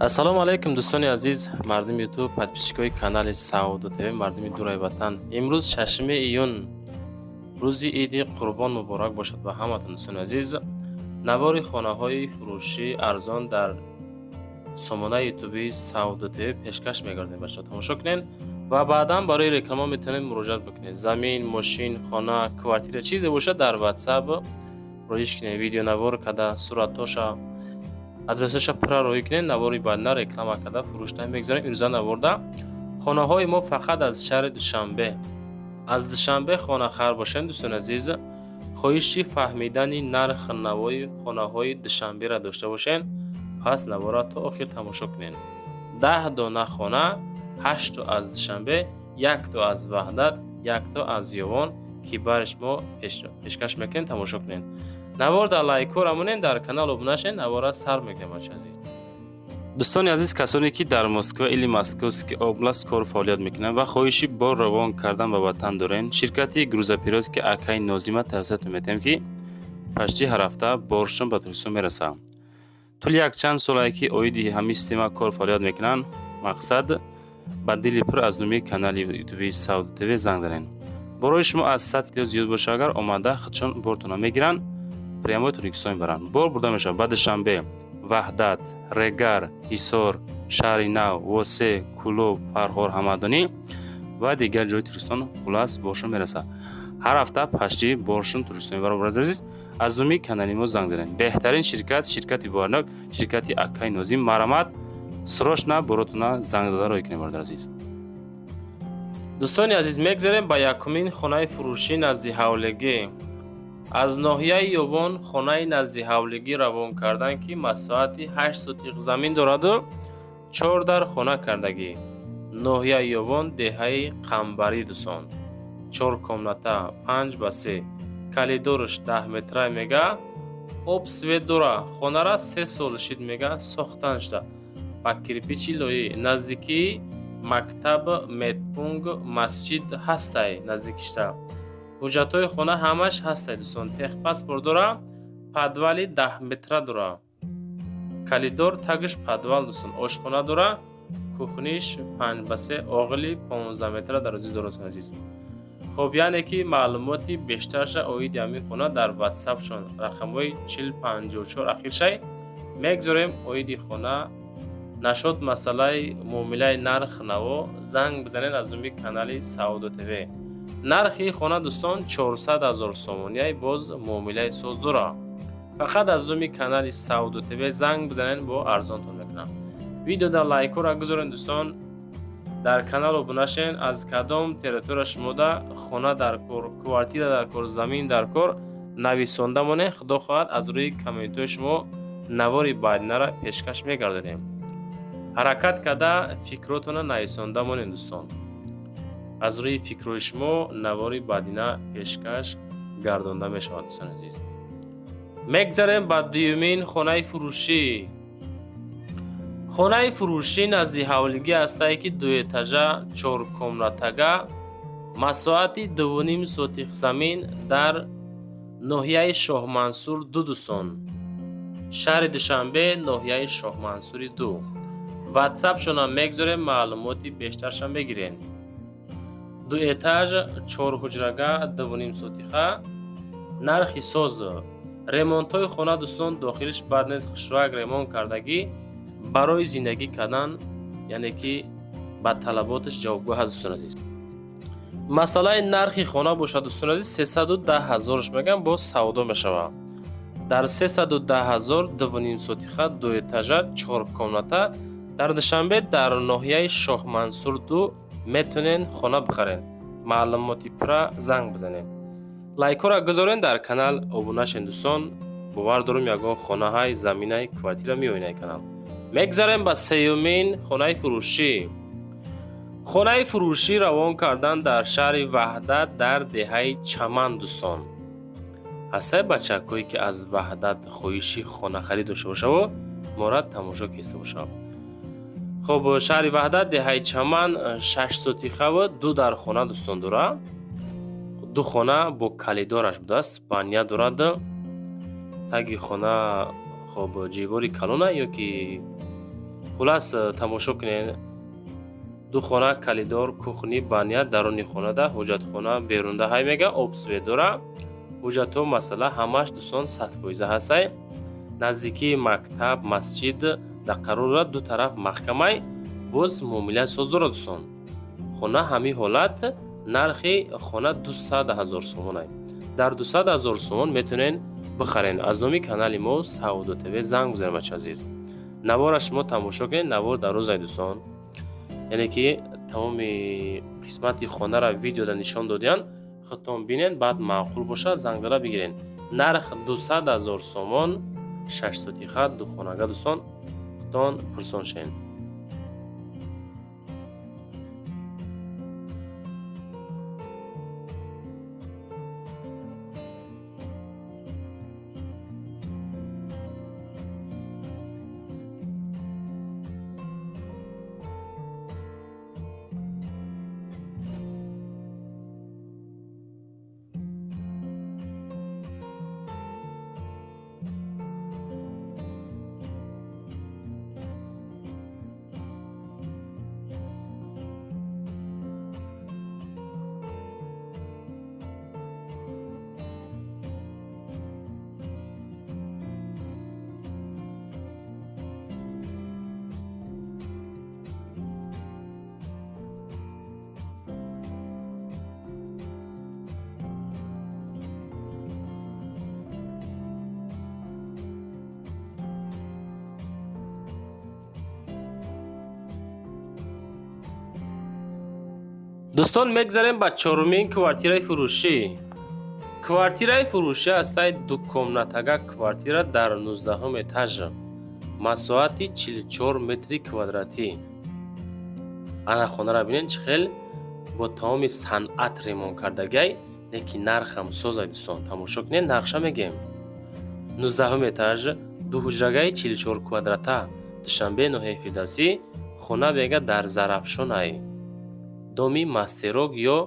Ассалому алайкум, дӯстони азиз, мардуми Ютуб, подписчикои канали Саодо ТВ, мардуми дураи ватан. Имрӯз 6 июн, рӯзи Иди Қурбон муборак бошад ба ҳаматон, дӯстони азиз. Навори хонаҳои фурӯшӣ арзон дар сомонаи ютубии Саодо ТВ пешкаш мегардем. Ба шумо тамошо кунед ва баъдан барои реклама метавонед муроҷиат бикунед. Замин, мошин, хона, квартира, чизе бошад, дар Ватсап роиш кунед, видеонавор када, суратҳоша, адресоша пурра роӣ кунед. Навори баъдна реклама карда, фурӯшта мегузорем. Имрӯза наворда хонаҳои мо фақат аз шаҳри Душанбе. Аз Душанбе хонахар бошед, дӯстони азиз, хоҳиши фаҳмидани нарх навои хонаҳои Душанберо дошта бошед, пас навора то охир тамошо кунед. 10 дона хона, ҳаштто аз Душанбе, якто аз Ваҳдат, якто аз Ёвон, ки бариш мо пешкаш мекунем. Тамошо кунед навор, дар лайкҳоро монед, дар канал обуна шавед. Навора сар мекунем, бачаи азиз. Дӯстони азиз, касоне ки дар Москва или Московский область кору фаъолият мекунанд ва хоҳиши бор равон кардан ба ватан дорен, ширкати грузоперевозки акаи Нозима тавсиятон метиҳем, ки почти ҳар ҳафта боршон ба Тоҷикистон мерасад. Тӯли якчанд солае ки оиди ҳамин система кор фаъолият мекунанд. Мақсад, ба дили пур аз номи канали ютуби Саудо ТВ занг занед. Борои шумо аз 100 кило зиёд боша агар, омада худшон бортона мегиранд, прямой Тоҷикистон мебаранд. Бор бурда мешавад ба Душанбе, Ваҳдат, Регар, Ҳисор, Шаҳри Нав, Восе, Кӯлоб, Фархор, Ҳамадонӣ ва дигар ҷои Тоҷикистон. Хулас, боршон мерасад. Ҳар ҳафта почти боршон Тоҷикистон мебаранд. Бародари азиз, аз номи канали мо занг занед. Беҳтарин ширкат, ширкати боварнок, ширкати акаи Нозим. Марҳамат, срочно боротона занг дода роҳӣ кунед, бародари азиз. Дӯстони азиз, мегзарем ба якумин хонаи фурӯшӣ назди ҳавлигӣ. Аз ноҳияи Ёвон хонаи назди ҳавлигӣ равон карданд, ки масоҳати 8 сотиқ замин дораду чор дар хона кардагӣ. Ноҳияи Ёвон, деҳаи Қамбарӣ, дӯстон. Чор комната, 5 ба 3, калидорш 10 метра мега, об, свет дора. Хонара 3 сол шид мега сохтан шуда, ба кирпичи лоӣ. Наздикии мактаб, медпункт, масҷид ҳастай наздикишта. Ҳуҷҷатҳои хона ҳамаш ҳастай, дӯстон. Техпаспорт дора, подвали 10 метра дора, калидор тагиш подвал, дӯстон. Ошхона дора, кухниш 5 ба 3, оғили 15 метра дарозӣ дора, дӯстон азиз. Хоб, яъне ки маълумоти бештарша оиди ҳамин хона дар Ватсапшон рақамҳои 4054 ахиршай мегзорем. Оиди хона нашод, масъалаи муомилаи нарх наво занг бизанед аз номи канали Саодо ТВ. Нархи хона, дӯстон, 400 ҳазор сомонияй, боз муомилаи соз дора. Фақат аз номи канали Саодо ТВ занг бизанед, бо арзонтон мекунам. Видеода лайкҳоро гузоред, дӯстон, дар канал обуна шавед. Аз кадом территория шумода хона дар кор, квартира дар кор, замин дар кор, нависонда монед. Худо хоҳад, аз рӯи комментҳои шумо навори баъдинара пешкаш мегардонем. Ҳаракат карда фикротонро нависонда монед, дӯстон. Аз рӯи фикрҳои шумо навори баъдина пешкаш гардонда мешавад, дӯстони азиз. Мегзарем ба дуюмин хонаи фурӯшӣ. Хонаи фурӯшӣ назди ҳавлигӣ ҳастае, ки дуэтажа, чоркомнатага, масоҳати 2,5 сотих замин дар ноҳияи Шоҳмансур ду, дӯстон. Шаҳри Душанбе, ноҳияи Шоҳмансури ду. Ватсапшонам мегзорем, маълумоти бештаршам бигиред. Ду этаж, чорҳуҷрага, 2,5 сотиха, нархи соз. Ремонтҳои хона, дӯстон, дохилиш бад нест, хушрояк ремонт кардагӣ, барои зиндагӣ кардан, яъне ки ба талаботаш ҷавобгӯ ҳаст, дӯстон азиз. Масъалаи нархи хона бошад, дӯстон азиз, 310 ҳазорш мегӯям, боз савдо мешавад. Дар 310 ҳазор 2,5 сотиха, дуэтажа, чоркомната дар Душанбе, дар ноҳияи Шоҳмансур ду метавонед хона бихаред. Маълумоти пурра занг бизанед. Лайкҳоро гузоред, дар канал обуна шед, дӯстон. Бовар дорум, ягон хонаҳай, заминай, квартира меоинай канал. Мегзарем ба сеюмин хонаи фурӯшӣ. Хонаи фурӯшӣ равон кардан дар шаҳри Ваҳдат, дар деҳаи Чаман, дӯстон. Ҳастае бачакҳое, ки аз Ваҳдат хоҳиши хонахарид дошта бошаву мора тамошо киста бошад. Хуб, шаҳри Ваҳдат, деҳаи Чаман, 6 сотихаву ду дар хона, дӯстон, дора. Ду хона бо калидораш будааст, баня дорад таги хона. Хоб, ҷивори калона ё ки Хулас, тамошо кунед. Ду хона, коридор, кухня, баня даруни хонада, ҳоҷатхона берунда ҳай мега, об, свет дора. Ҳуҷҷатҳо, масъала ҳамааш, дӯстон, 100% ҳастай. Наздикии мактаб, масҷид дар қарор дорад, ду тараф маҳкамай, боз муомилаи соз дорад, дӯстон. Хона ҳамин ҳолат, нархи хона 200 000 сомонай. Дар 200 000 сомон метавонед бихарен. Аз номи канали мо Саодо ТВ занг бизанед, бача азиз. Навора шумо тамошо кунед, навор дарозай, дӯстон. Яъне ки тамоми қисмати хонаро видеода нишон додиянд, худтон бинед, баъд маъқул бошад, занг зада бигиред. Нарх 200 000 сомон, 6 сотиха, духонага, дӯстон, худтон пурсон шавед. Дӯстон, мегзарем ба чорумин квартираи фурӯшӣ. Квартираи фурӯшӣ ҳастай дукомнатага квартира дар 19-ум этаж, масоҳати 44 метри квадратӣ. Ана хонаро бинед, чӣ хел бо тамоми санъат ремонт кардагай, лекин нархам созай, дӯстон. Тамошо кунед, нархша мегӯем. 19-ум этаж, дуҳуҷрагаи 44 квадрата, Душанбе, ноҳияи Фирдавсӣ. Хона бега дар Зарафшонай, доми Мастерок ё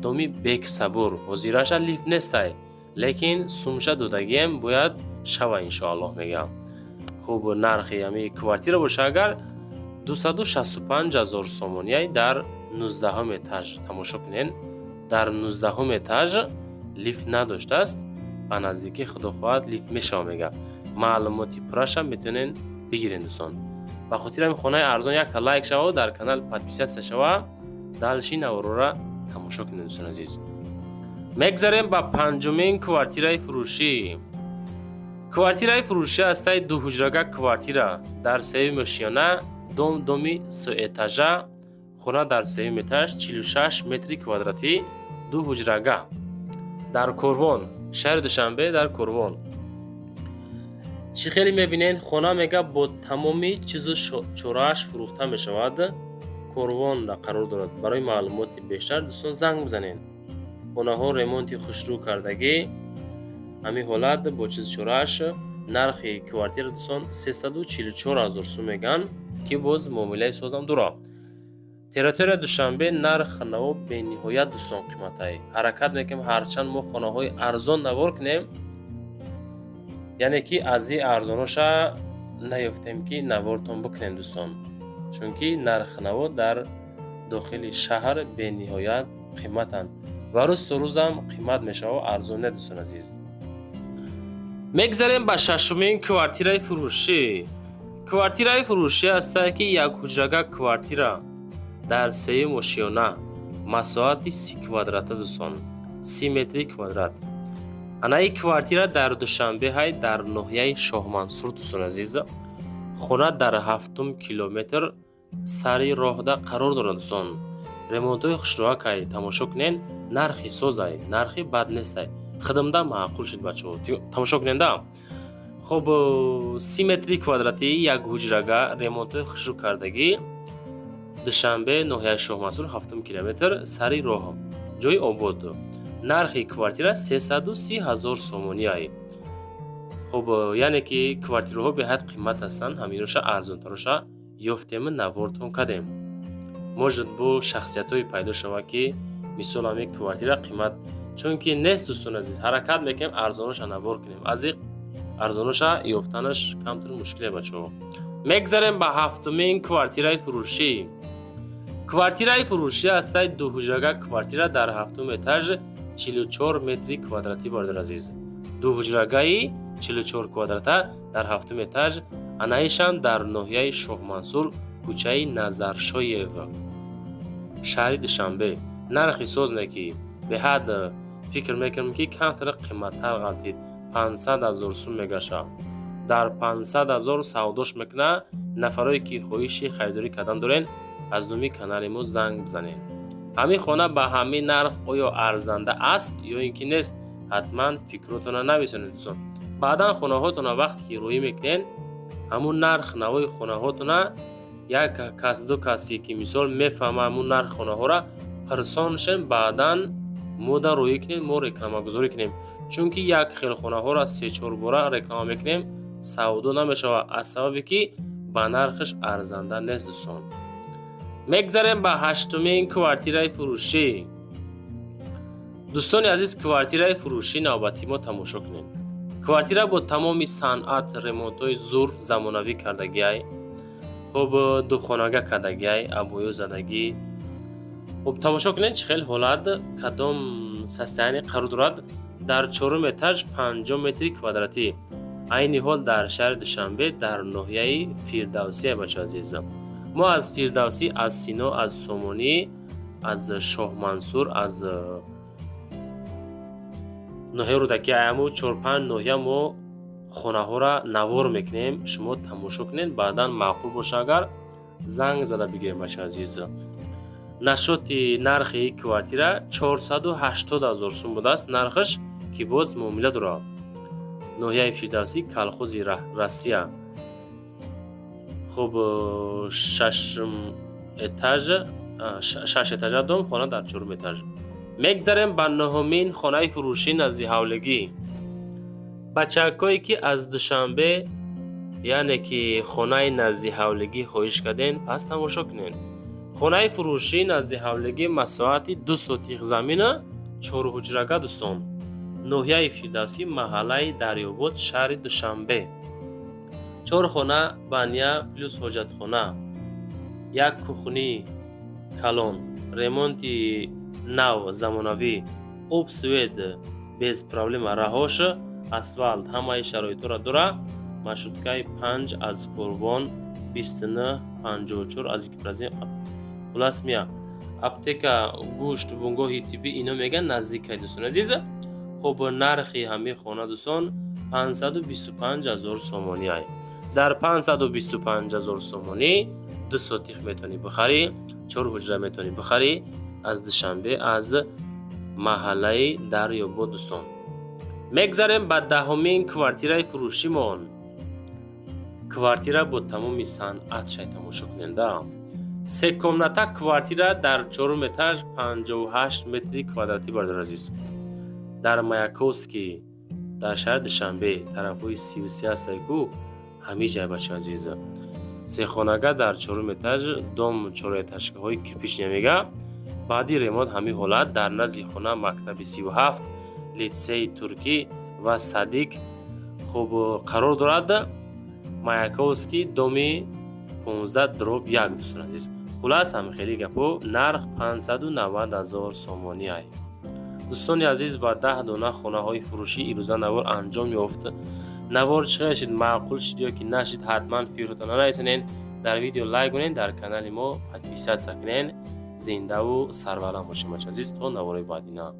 доми Бексабур. Ҳозираша лифт нестай, лекин сумша додагием, бояд шава, иншоаллоҳ, мегӯям. Хуб, нархи ҳами квартира боша агар 265 ҳазор сомонияй дар 19-ум этаж. Тамошо кунед, дар 19-ум этаж лифт надоштааст, ба наздикӣ, худо хоҳад, лифт мешава, мега. Маълумоти пуррашам метавонед бигиред, дӯстон. Ба хотири ҳамин хонаи арзон якта лайк шава, дар канал подписаться шава, дальше наворора тамошо кунед, дӯстони азиз. Мегзарем ба панҷумин квартираи фурӯшӣ. Квартираи фурӯшӣ ҳастаи дуҳуҷрага квартира дар сеюми ошёна, дом доми сеэтажа, хона дар сеюм этаж, 46 метри квадратӣ, ду ҳуҷрага дар Корвон, шаҳри Душанбе, дар Корвон. Чӣ хеле мебинед, хона мега бо тамоми чизу чорааш фурӯхта мешавад. Корвон қарор дорад. Барои маълумоти бештар, дӯстон, занг бизанед. Хонаҳо ремонти хушрӯ кардагӣ, ҳамин ҳолат бо чизу чорааш. Нархи квартира, дӯстон, 344 ҳазор сум мегӯянд, ки боз муомилаи созам дура. Территория Душанбе нарх наво бениҳоят, дӯстон, қиматай. Ҳаракат мекунем, ҳарчанд мо хонаҳои арзон навор кунем, яъне ки аз и арзоноша наёфтем, ки навортон бикунем, дӯстон, чунки нархнаво дар дохили шаҳр бениҳоят қиматанд ва рӯз то рӯзам қимат мешавад, арзон не, дӯстон азиз. Мегзарем ба шашумин квартираи фурӯшӣ. Квартираи фурӯшӣ ҳастае ки якҳуҷрага квартира дар сеюм ошёна, масоҳати 30 квадрата, дӯстон, 30 метри квадрат. Анаи квартира дар Душанбе ҳай, дар ноҳияи Шоҳмансур, дӯстон азиз. Хона дар ҳафтум километр сари роҳда қарор дорад, дӯстон. Ремонтҳои хушроакай, тамошо кунед, нархи созай, нархи бад нестай, хидмда маъқул шуд, бачаҳо, тамошо куненда. Хоб, 30 метри квадратӣ, як ҳуҷрага, ремонтҳои хушрӯ кардагӣ, Душанбе, ноҳияи Шоҳмансур, ҳафтум километр, сари роҳ, ҷои обод. Нархи квартира 330 ҳазор сомониай. Хуб, яъне ки квартираҳо беҳад қимат ҳастанд, ҳаминоша арзонтароша ёфтему навортон кардем. Может, бо шахсиятҳое пайдо шавад, ки мисол ҳамин квартира қимат чунки нест, дӯстони азиз. Ҳаракат мекунем, арзоноша навор кунем, аз и арзоноша ёфтанаш камтар мушкиле, бачаҳо. Мегзарем ба ҳафтумин квартираи фурӯшӣ. Квартираи фурӯшӣ ҳастаи дуҳуҷрага, квартира дар ҳафтум этаж, 44 метри квадратӣ. Бародар азиз, дуҳуҷрагаи 44 квадрата дар ҳафтум этаж, анаишам дар ноҳияи Шоҳмансур, кӯчаи Назаршоев, шаҳри Душанбе. Нархи соз не, ки беҳад фикр мекунам, ки камтар қиматтар ғалтид, 500 000 сум мегашад. Дар 500 000 савдош мекунад. Нафарое ки хоҳиши харидорӣ кардан дорен, аз номи канали мо занг бизанед. Ҳамин хона ба ҳамин нарх оё арзанда аст ё ин ки нест, ҳатман фикротона нависонед, дӯстон. Баъдан хонаҳотона вақте ки роҳӣ мекунед, ҳамун нарх навои хонаҳотона як кас, ду касе ки, мисол, мефаҳма ҳамун нарх хонаҳоро, пирсон шем, баъдан мода роҳӣ кунем, мо рекламагузорӣ кунем. Чунки як хел хонаҳоро се-чор бора реклама мекунем, савдо намешавад, аз сабабе ки ба нархаш арзанда нест, дӯстон. Мегзарем ба ҳаштумин квартираи фурӯшӣ. Дӯстони азиз, квартираи фурӯшӣ навбатӣ мо тамошо кунем. Квартира бо тамоми санъат, ремонтҳои зур, замонавӣ кардагиай. Хуб, духонага кардагиай, обоё задагӣ. Хуб, тамошо кунед, чӣ хел ҳолат, кадом состояние қарор дорад. Дар чорум этаж, 50 метри квадратӣ, айни ҳол дар шаҳри Душанбе, дар ноҳияи Фирдавсия. Бача азиз, мо аз Фирдавсӣ, аз Сино, аз Сомонӣ, аз Шоҳмансур, аз ноҳияи Рӯдакӣ, аяму чор-панҷ ноҳия мо хонаҳоро навор мекунем. Шумо тамошо кунед, баъдан маъқул боша агар, занг зада бигирем. Бача азиз, нашоти нархи квартира 480 ҳазор сум будааст нархаш, ки боз муомила дорад. Ноҳияи Фирдавсӣ, колхози Россия. Хуб, шашум этаж, шаш этажа дом, хона дар чорум этаж. Мегзарем ба нуҳумин хонаи фурӯшӣ назди ҳавлигӣ. Бачакое ки аз Душанбе, яъне ки хонаи назди ҳавлигӣ хоҳиш кардем, пас тамошо кунед. Хонаи фурӯшӣ назди ҳавлигӣ, масоҳати 2 сотих замина, чорҳуҷрага, дӯстон, ноҳияи Фирдавсӣ, маҳаллаи Дарёбод, шаҳри Душанбе. Чор хона, баня плюс ҳоҷатхона, як кухни калон, ремонти нав, замонавӣ, об, свет без проблема, раҳош асфалт, ҳамаи шароитҳоро дора. Маршруткаи 5 аз Корвон, 2954 аз Гипразин. Хулас, мия аптека, гӯшт, бунгоҳи тиббӣ, ино меган наздикай, дӯстони азиз. Хуб, нархи ҳамин хона, дӯстон, 525 ҳазор сомонӣ ай. Дар 525 ҳазор сомонӣ 2 сотих метавонӣ бихарӣ, чор ҳуҷра метавонӣ бихарӣ аз Душанбе, аз маҳаллаи Дарёбод, дӯстон. Мегзарем ба 10-умин квартираи фурӯшимон. Квартира бо тамоми санъат шай, тамошо куненда. Се комната квартира дар чорум этаж, 58 метри квадратӣ. Бародари азиз, дар Маяковский, дар шаҳри Душанбе, тарафҳои 33 ҳастай ку, ҳамин ҷай. Бача азиз, сехонага дар чорум этаж, дом чорэтажкаҳои кирпичный мега, баъди ремонт ҳамин ҳолат. Дар назди хона мактаби 37, литсеи туркӣ ва садик хуб қарор дорад. Маяковский, доми 15/1. Дӯстони азиз, хулас, ҳамин гапо. Нарх 590 ҳазор сомонӣ ай. Дӯстони азиз, ба 10 дона хонаҳои фурӯшӣ ирӯза навор анҷом ёфт. Навор чӣ хел шид, маъқул шид ё ки нашид, ҳатман фикротонро нарисонед. Дар видео лайк кунед, дар канали мо подписаться кунед. Зиндаву сарбаланд бошед, бача азиз, то наворои баъдина.